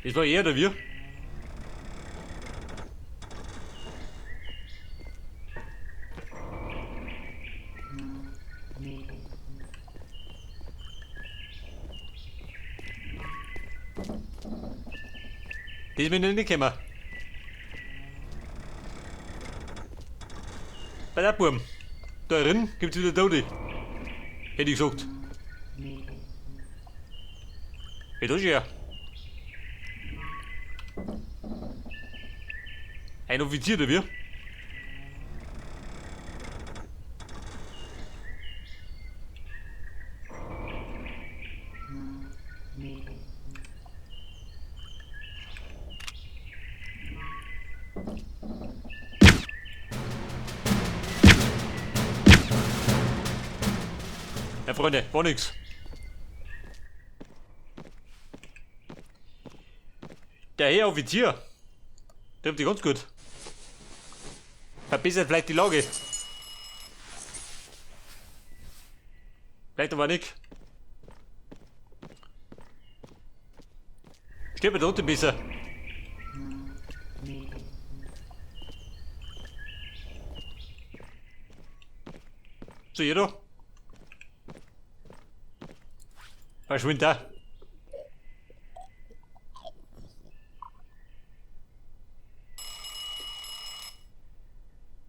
Das war er oder wir? Das ist mir nicht gekommen. Bei der Burm. Da drin gibt's wieder Tote. Hätte ich gesagt. Hey, da ist er. Ein Offizier, oder wie? Ja, Freunde, war nix. Der Herr Offizier trifft dich ganz gut. Verbessert vielleicht die Lage. Vielleicht aber nicht. Steht mir da unten besser. So, ihr da. Verschwind da.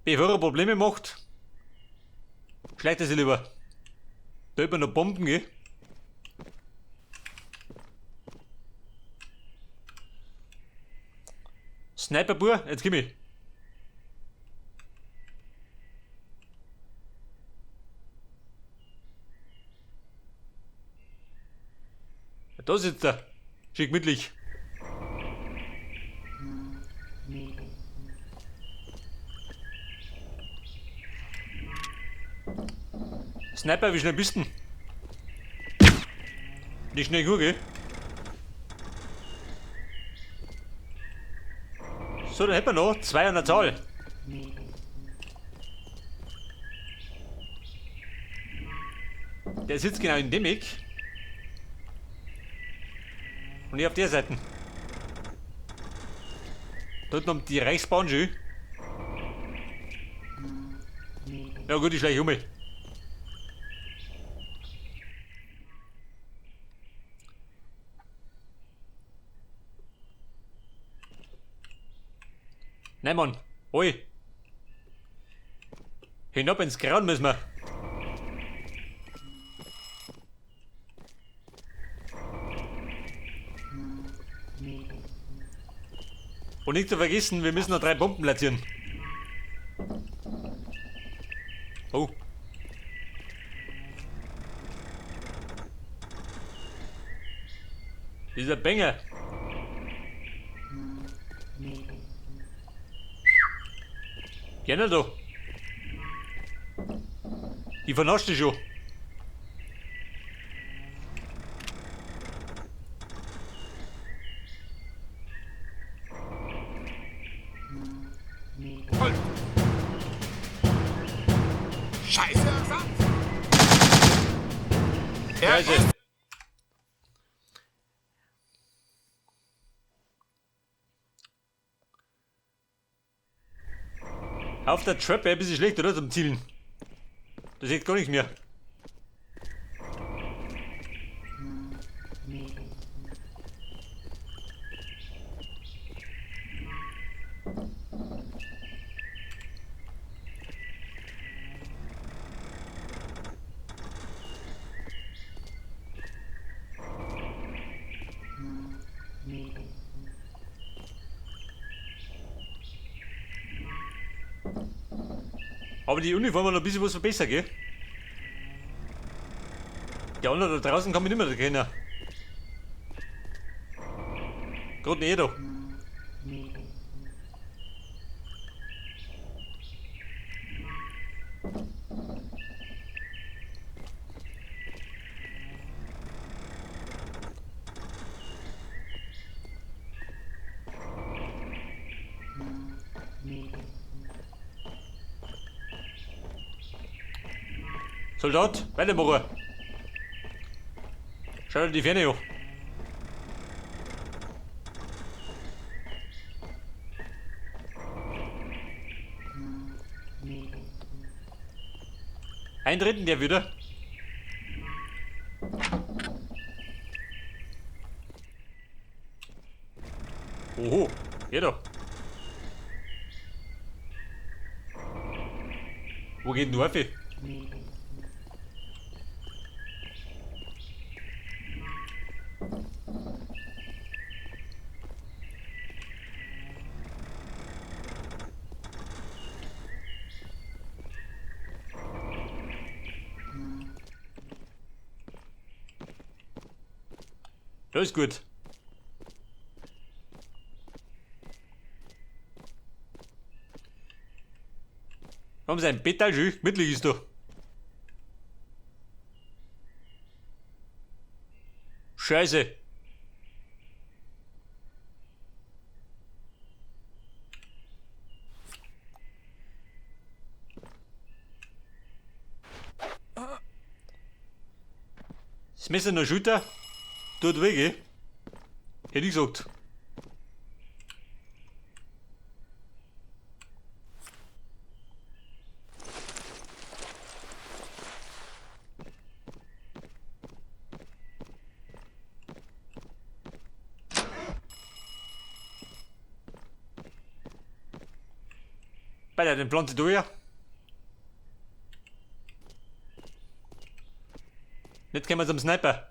Bevor er Probleme macht, schleicht er sich lieber. Da über noch Bomben, gell? Sniper-Bur, jetzt komm ich. Da sitzt er. Schick gemütlich. Sniper, wie schnell bist du denn? Nicht schnell genug, gell? So, dann hätten wir noch 2 an der Zahl. Der sitzt genau in dem Eck. Und ich auf der Seite. Da unten haben die Reichsbahn schon. Ja gut, ich schleiche um. Nein, Mann. Oi. Hinab ins Grauen müssen wir. Und nicht zu vergessen, wir müssen noch 3 Bomben platzieren. Oh. Dieser Banger. Gerne da. Die vernascht dich schon. Scheiße! Scheiße. Auf der Treppe ein bisschen schlecht, oder? Zum Zielen. Da sieht gar nichts mehr. Aber die Uniform hat noch ein bisschen was verbessert, gell? Die anderen da draußen kann man nicht mehr erkennen. Gerade nicht da. Soldat, weitermachen. Schau dir die Ferne an. Eintreten der wieder. Oho, geh doch. Wo geht denn du auf? Das ist gut. Haben sie ein Bett schön gemütlich ist da. Scheiße. Das Messer in der Schulter tut weh, gell? Hätte ich gesagt. Bei der den Pflanze durch. Jetzt gehen wir zum Sniper.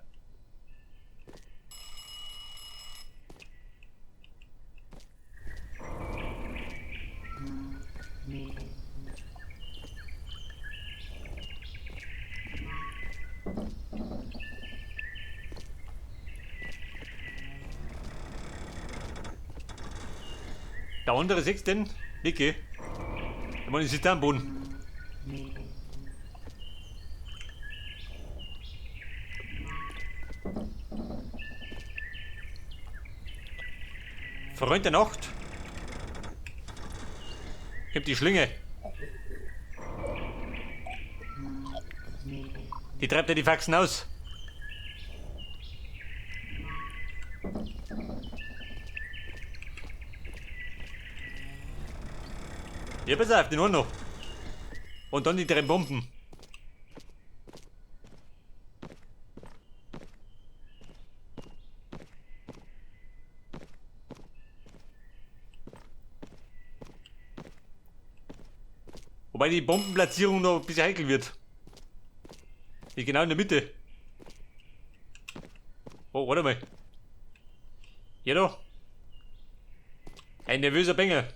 Der andere sechs denn? Niki. Der Mann ist am Boden. Freund der Nacht. Ich hab die Schlinge. Die treibt ja die Faxen aus. Ja, pass auf, den auch noch. Und dann die 3 Bomben. Wobei die Bombenplatzierung noch ein bisschen heikel wird. Die genau in der Mitte. Oh, warte mal. Ja doch. Ein nervöser Bengel.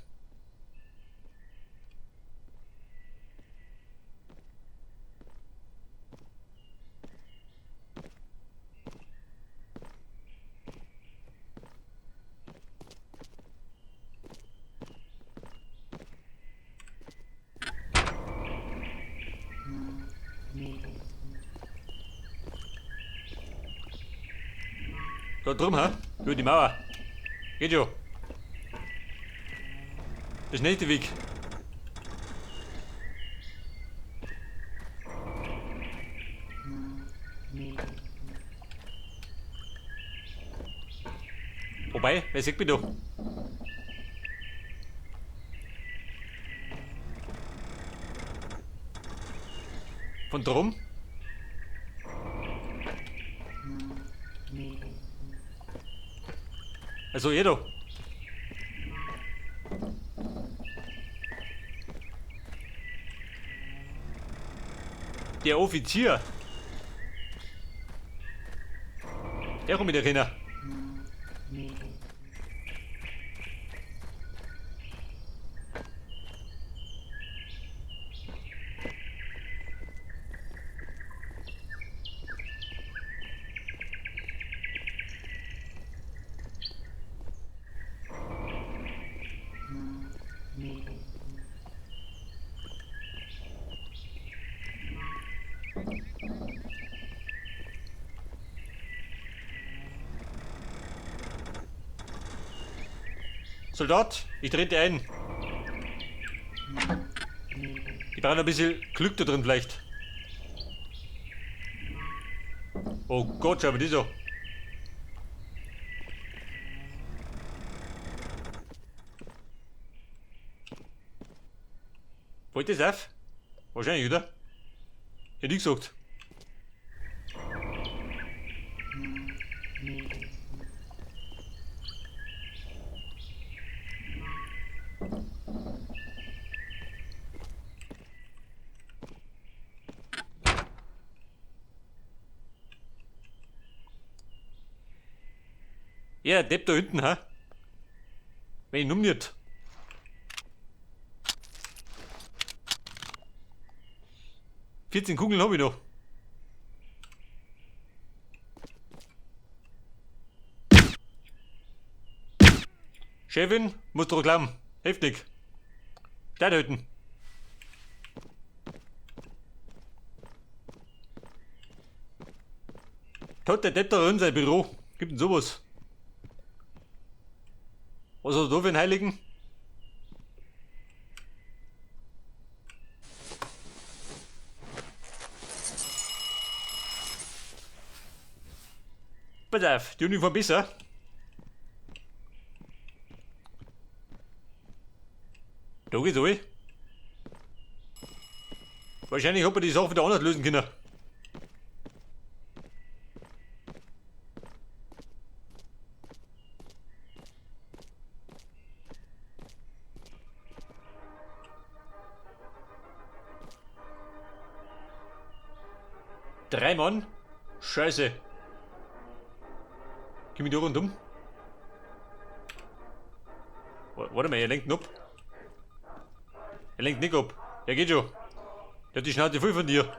Da drum, hä? Über die Mauer. Geht schon. Das ist nicht der Weg. Wobei, wer sieht mich da? Von drum? Also jeder. Der Offizier. Der kommt mit der Kinder. Soldat, ich trete ein. Ich brauche noch ein bisschen Glück da drin vielleicht. Oh Gott, schau mal die so. Wollt ihr das auf? Wahrscheinlich, oder? Hätte ich gesagt. Ja, der Depp da hinten, ha? Wenn ich nicht. 14 Kugeln habe ich noch. Chefin, muss doch glauben. Heftig. Steinhütten. Tot der Depp da in sein Büro. Gibt denn sowas? Was hat er da für einen Heiligen? Pass auf, die Uniform besser. Da geht's alle. Wahrscheinlich hat man die Sache wieder anders lösen können. Drei Mann? Scheiße. Geh mich da rundum. Warte mal, er lenkt ab. Er lenkt nicht ab. Er geht schon. Der hat die Schnauze voll von dir.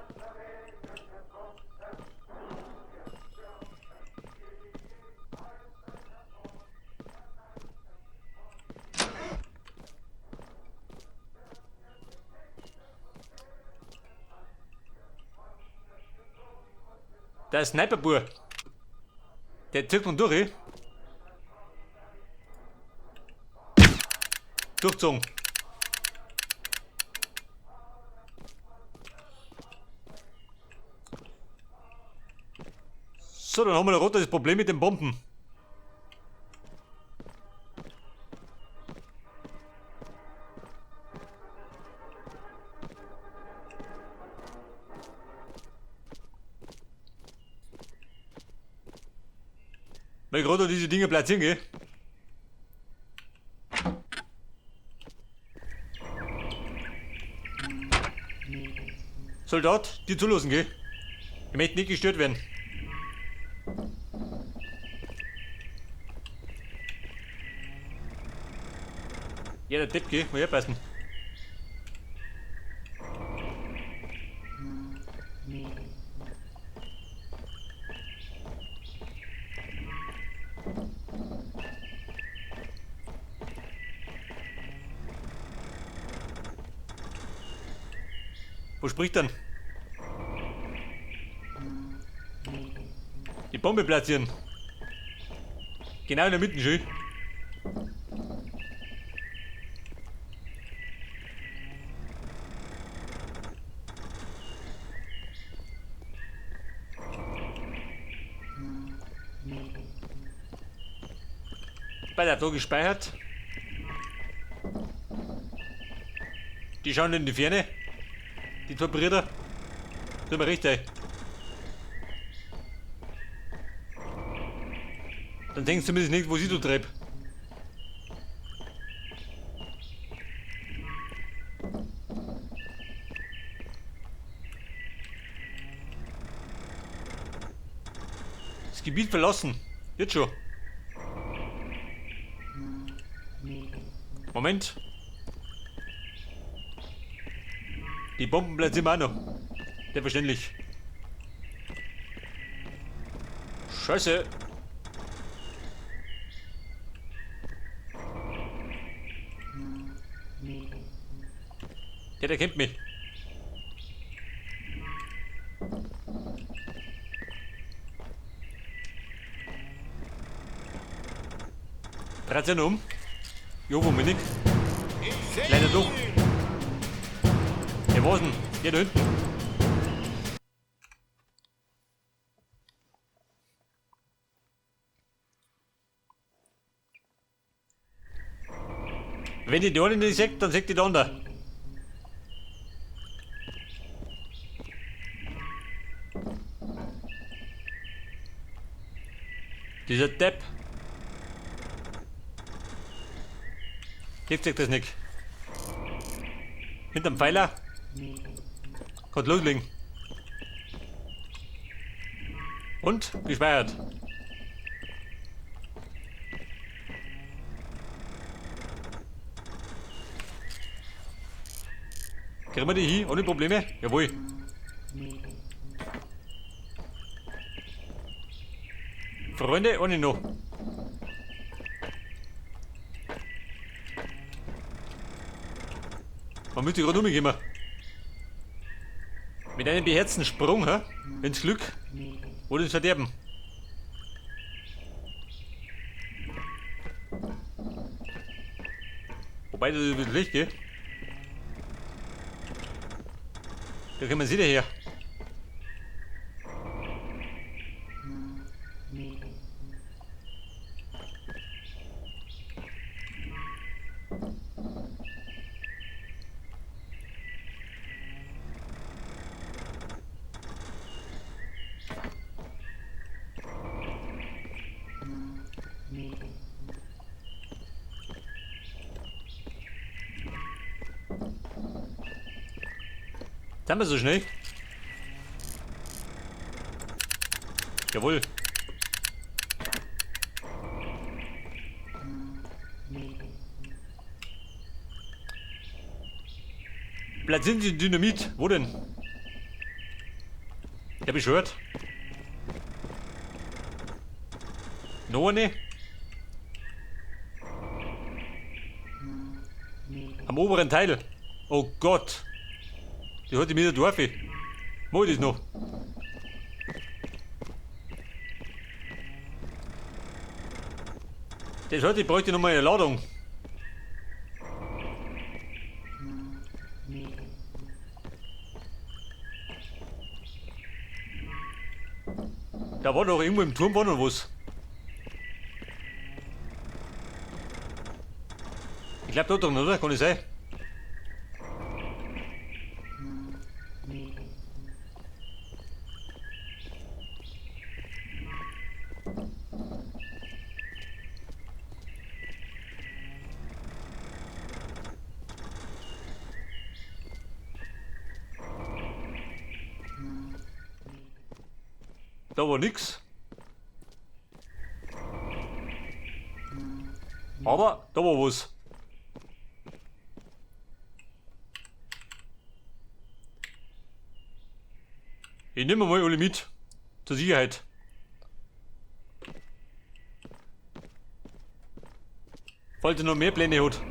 Der Sniperbur. Der zieht man durch. Durchzogen. So, dann haben wir da runter das Problem mit den Bomben. Weil gerade diese Dinge platzieren, gell? Soldat, die zulassen, gell? Ich möchte nicht gestört werden. Ja, der Depp, gell? Mal herpassen. Wo spricht dann? Die Bombe platzieren. Genau in der Mitte, schön. Bei der da gespeichert. Die schauen in die Ferne. Die zwei Brüder. Tut mir recht, ey. Dann denkst du zumindest nicht, wo sie du treib. Das Gebiet verlassen. Jetzt schon. Moment. Die Bomben bleiben immer auch noch. Selbstverständlich. Scheiße. Der kennt mich. Dreht sich noch um. Jo, wo bin ich? Leider doch. Ja, wo ist denn? Der da hinten. Wenn die eine nicht sieht, dann sieht die andere. Dieser Depp. Gibt sich das nicht. Hinterm Pfeiler. Kann loslegen. Und gespeichert. Kriegen wir die hin, ohne Probleme? Jawohl. Freunde, ohne noch. Man müsste gerade umgehen. Mit einem beherzten Sprung, hä? Ins Glück oder ins Verderben. Wobei das ein bisschen schlecht geht. Da kommen sie daher. Sind wir so schnell? Jawohl. Platzieren Sie Dynamit. Wo denn? Ich hab ich gehört. Noch eine? Am oberen Teil. Oh Gott. Die hat die mir der Dorfe. Wo ist das noch? Das heute bräuchte ich noch mal eine Ladung. Da war doch irgendwo im Turm war noch was. Ich glaub da drin, oder? Kann ich sein? Da war nix. Aber da war was. Ich nehme mal alle mit. Zur Sicherheit. Falls er noch mehr Pläne hat.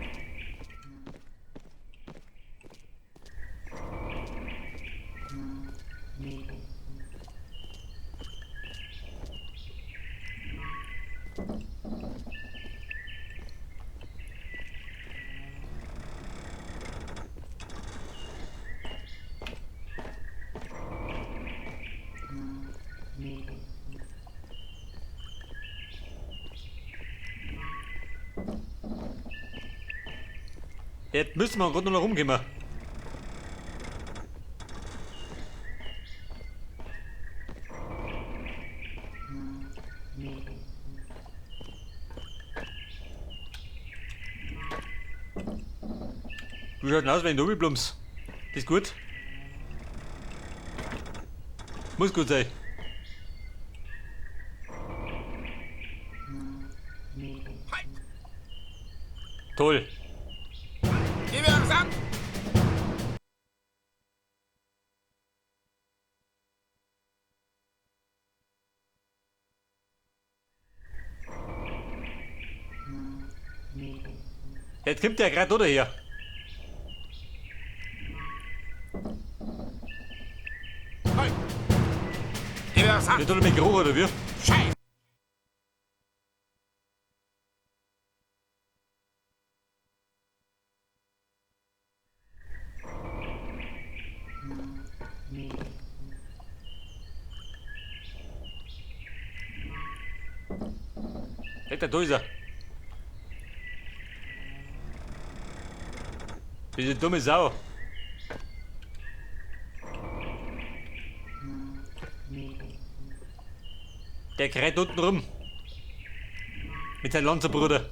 Jetzt müssen wir gerade noch rumgehen. Wie schaut denn aus, wenn ich da rumplumps? Das ist gut. Muss gut sein. Halt! Toll. Gehen wir uns an! Jetzt kommt der grad oder her. Halt! Gehen wir uns an! Nicht oder mit Geruch oder wie? Scheiße! Da ist er. Diese dumme Sau. Der kräht unten rum. Mit seinem Lanzerbruder.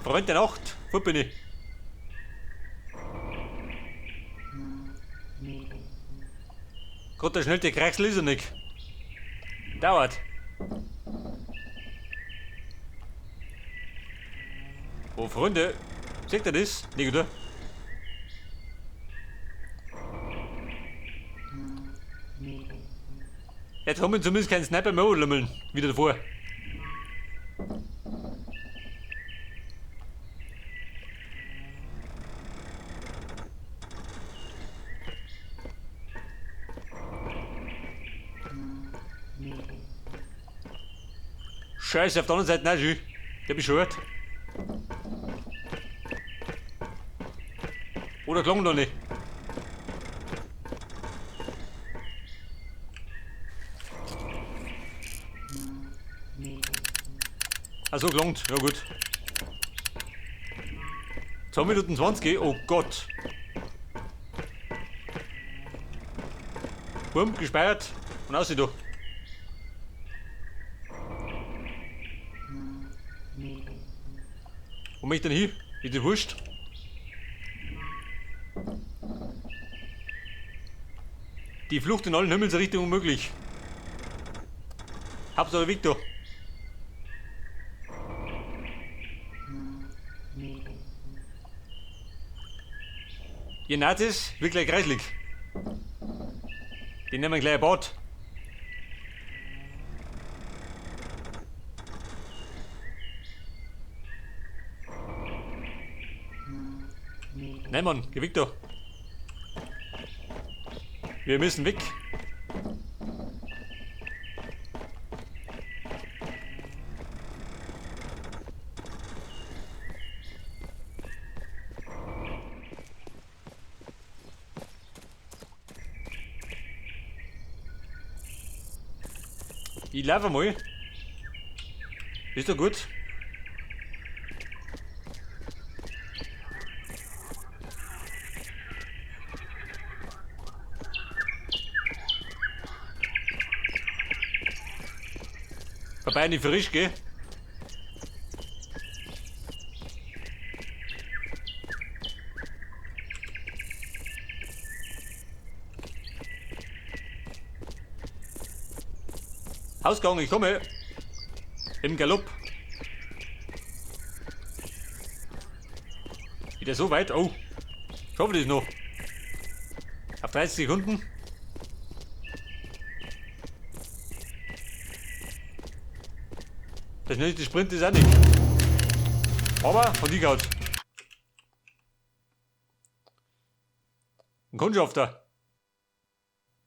Freund der Nacht, wo bin ich? Gott, der schnell die Kraxel ist er nicht. Dauert. Oh, Freunde, seht ihr das? Nicht, oder? Jetzt haben wir zumindest keinen Sniper mehr lümmeln. Wieder davor. Scheiße, auf der anderen Seite nicht. Der bescheuert. Oder klang noch nicht. Also gelangt, ja gut. 2 Minuten 20, oh Gott. Bumm, gespeichert und aussieht da. Wo möchte ich denn hin? Ist die wurscht? Die Flucht in allen Himmelsrichtungen unmöglich. Hauptsache Victor. Ihr Nazis wird gleich kreislig. Den nehmen wir gleich ein Bad. Nein, Mann, geh weg da. Wir müssen weg. Ich laufe mal. Ist doch gut. Vorbei nicht frisch, gell? Hausgang, ich komme. Im Galopp. Wieder so weit? Oh. Ich hoffe das noch. Auf 30 Sekunden. Der schnellste Sprint ist auch nicht. Aber von die gehaut. Ein Kundschafter.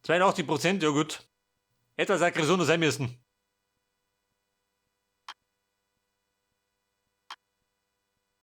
82%, ja gut. Etwas Aggression sein müssen.